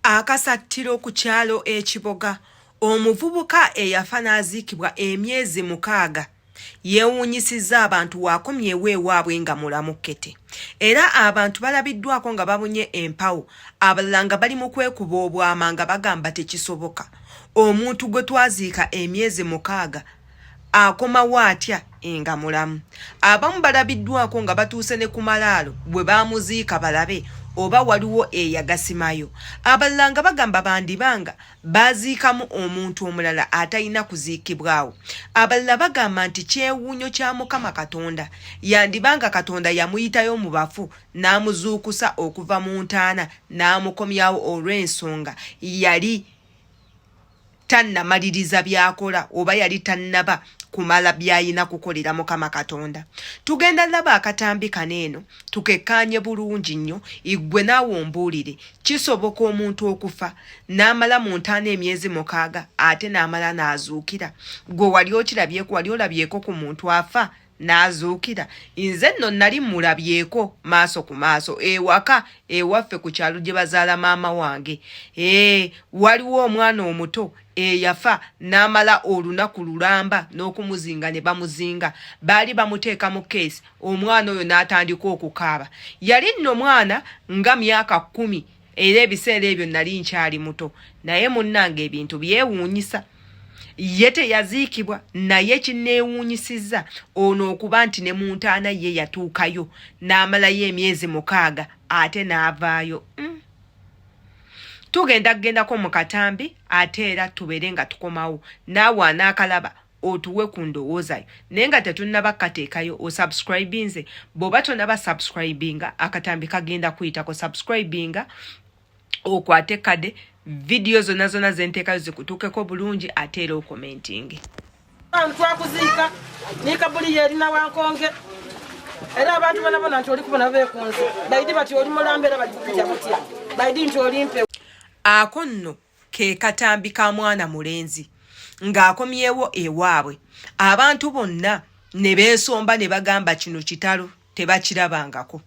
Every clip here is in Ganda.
Akasattiro ku kyalo e Kiboga, omuvubuka eyafa n'aziikibwa emyezi mukaaga yeewuunyisizza abantu w'akomyewo ewaabwe nga mulamu kkete era abantu balabiddwako nga babunye empawo abalala nga bali mu kwekuba obwama nga bagamba tekisoboka omuntu gwe twaziika emyezi mukaaga akomawo atya nga mulamu abamu balabiddwako nga batuuse ne ku malaalo bwe baamuziika balabe oba waliwo eyagasimayo abalala nga bagamba bandibanga baaziikamu omuntu omulala atalina kuziikibwawo abalala bagamba nti kyewuunyo kya mukama katonda yandibanga katonda yamuyitayo mu bafu n'amuzuukusa okuva mu ntaana n'amukomyawo olw'ensonga yali tannamaliriza by'akola oba yali tannaba kumala by'alina kukolera mukama katonda tugenda laba akatambi kano eno tukekkaanye bulungi nnyo iggwe naawe ombuulire kisoboka omuntu okufa n'amala mu ntaana emyezi mukaaga ate n'amala n'azuukira gwe wali okirabyeko wali olabyeko ku muntu afa n'azuukira nze nno nali mulabyeko maaso ku maaso ewaka ewaffe ku kyalo gye bazaala maama wange ee waliwo omwana omuto eyafa n'amala olunaku lulamba n'okumuzinga ne bamuzinga baali bamuteeka mu keesi omwana oyo n'atandika okukaaba yali nno mwana nga myaka kkumi era ebiseera ebyo nali nkyali muto naye munnange ebintu byewuunyisa ye teyaziikibwa naye kinneewuunyisizza ono okuba nti ne mu ntaana ye yatuukayo n'amalayo emyezi mukaaga ate n'avaayo mm. Tugenda kugendako mu katambi ate era tubeere nga tukomawo naawe anaakalaba otuwe ku ndowooza yo naye nga tetunnaba kukateekayo osubscribinze bw'oba tonaba subscribinga akatambi kagenda kuyitako subscribinga okwate kade vidiyo zonna zonna zenteekayo zikutuukeko bulungi ate era okomentinge Twakuziika ni kabuli yerina wankonge era abantu bonabona nti oli kubona bekunze baidi bati oli mulamba era bali kukutya kutya baidi nti oli mpe. Ako nno ke katambi ka mwana mulenzi ng'akomyewo ewaabwe abantu bonna ne beesomba ne bagamba kino kitalo tebakirabangako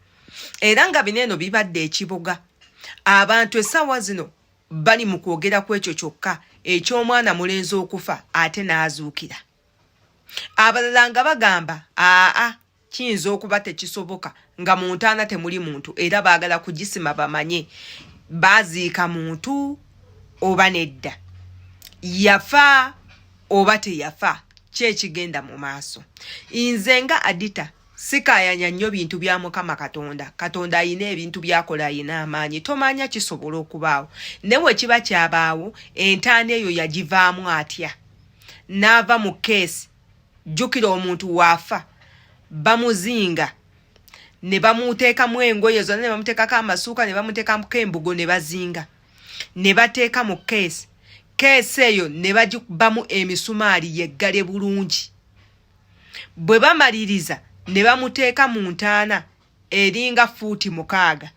era nga bino eno bibadde ekiboga abantu essaawa zino bali mu kwogera ku ekyo kyokka eky'omwana mulenzi okufa ate n'azuukira abalala nga bagamba aa kiyinza okuba tekisoboka nga mu ntaana temuli muntu era baagala kugisima bamanye baaziika muntu oba nedda yafa oba teyafa ki ekigenda mu maaso nze nga adita Sikaayanya nnyo bintu bya Mukama Katonda. Katonda ayina ebintu by'akola, ayina amaanyi. Tomanya kisobola okubaawo. Ne bwe kiba kyabaawo, entaana eyo yagivaamu atya? N'ava mu keesi. Jjukira omuntu w'afa, bamuzinga ne bamuteekamu engoye zonna, ne bamuteekako amasuuka, ne bamuteekako embugo ne bazinga. Ne bateeka mu keesi. Keesi eyo ne bagikubamu emisumaali yeggale bulungi. Bwe bamaliriza ne bamuteeka mu ntaana eringa fuuti mukaaga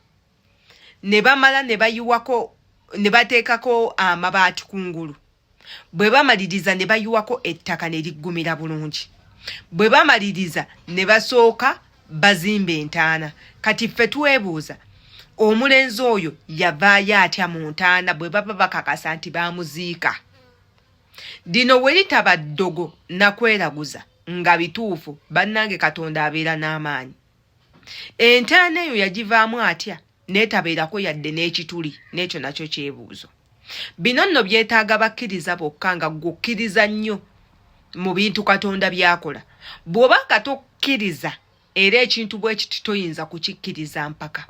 ne bamala ne bayiwako ne bateekako amabaati ku ngulu. Bwe bamaliriza ne bayiwako ettaka ne liggumira bulungi. Bwe bamaliriza ne basooka bazimba entaana. Kati ffe twebuuza omulenzi oyo yavaayo atya mu ntaana bwe baba bakakasa nti baamuziika? Lino we litaba ddogo na kweraguza nga bituufu bannange Katonda abeera n'amaanyi. Entaana eyo yagivaamu atya n'etabeerako yadde n'ekituli n'ekyo nakyo kyebuuzo. Bino nno byetaaga bakkiriza bokka nga ggwe okkiriza nnyo mu bintu Katonda by'akola. Bw'oba nga tokkiriza era ekintu bwe kiti toyinza kukikkiriza mpaka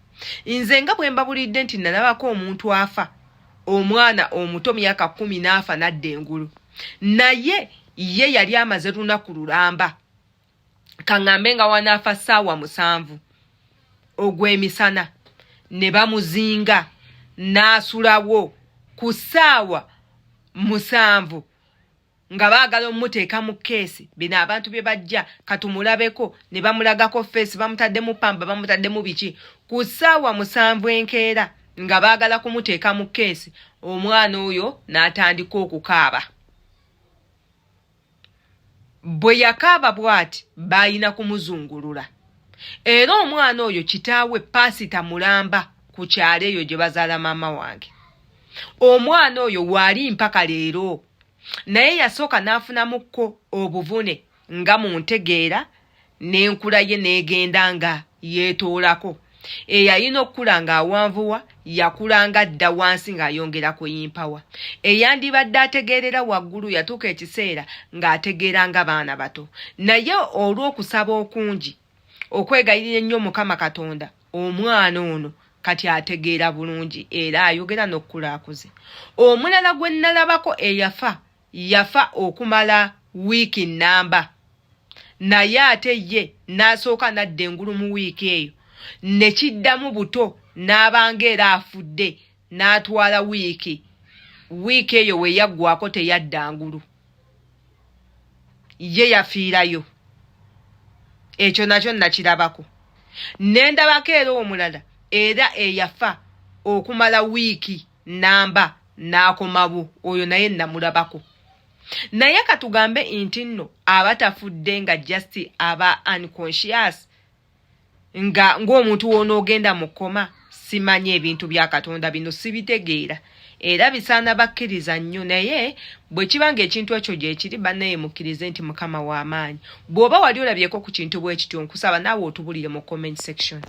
nze nga bwe mbabulidde nti nalabako omuntu afa omwana omuto myaka kumi n'afa n'adda engulu naye ye yali amaze lunaku lulamba kaŋŋambe nga wanaafa ssaawa musanvu ogw'emisana ne bamuzinga n'asulawo ku ssaawa musanvu nga baagala omuteeka mu keesi bino abantu bye bajja katumulabeko ne bamulagako feesi bamutaddemu pamba bamutaddemu biki ku ssaawa musanvu enkeera nga baagala kumuteeka mu keesi omwana oyo n'atandika okukaaba bwe yakaaba bw'ati baalina kumuzungulula era omwana oyo kitaawe paasita mulamba ku kyalo eyo gye bazaala maama wange. Omwana oyo waali mpaka leero, naye yasooka n'afunamukko obuvune nga mu ntegeera n'enkula ye n'egenda nga yeetoolako. Eyalina okukula ng'awanvuwa yakula nga adda wansi ng'ayongera kuyimpawa. Eyandibadde ategeerera waggulu yatuuka ekiseera ng'ategeera nga baana bato. Naye olw'okusaba okungi, okwegayirira ennyo Mukama Katonda, omwana ono kati ategeera bulungi era ayogera n'okukula akuze. Omulala gwe nnalabako eyafa, yafa okumala wiiki nnamba, naye ate ye n'asooka n'adda engulu mu wiiki eyo ne kiddamu buto n'abanga era afudde n'atwala wiiki. Wiiki eyo we yaggwaako teyadda ngulu. Ye yafiirayo. Ekyo nakyo nakirabako. Ne ndabako era omulala era eyafa okumala wiiki nnamba n'akomawo, oyo naye namulabako. Naye katugambe nti nno aba tafudde nga just aba unconscious nga ng'omuntu w'onoogenda mu kkoma. Simanyi ebintu bya Katonda bino sibitegeera era bisaana bakkiriza nnyo, naye bwe kiba ng'ekintu ekyo gyekiri, bannaye mukkirize nti Mukama w'amaanyi. Bw'oba wali olabyeko ku kintu bwe kityo, nkusaba naawe otubulire mu comment section.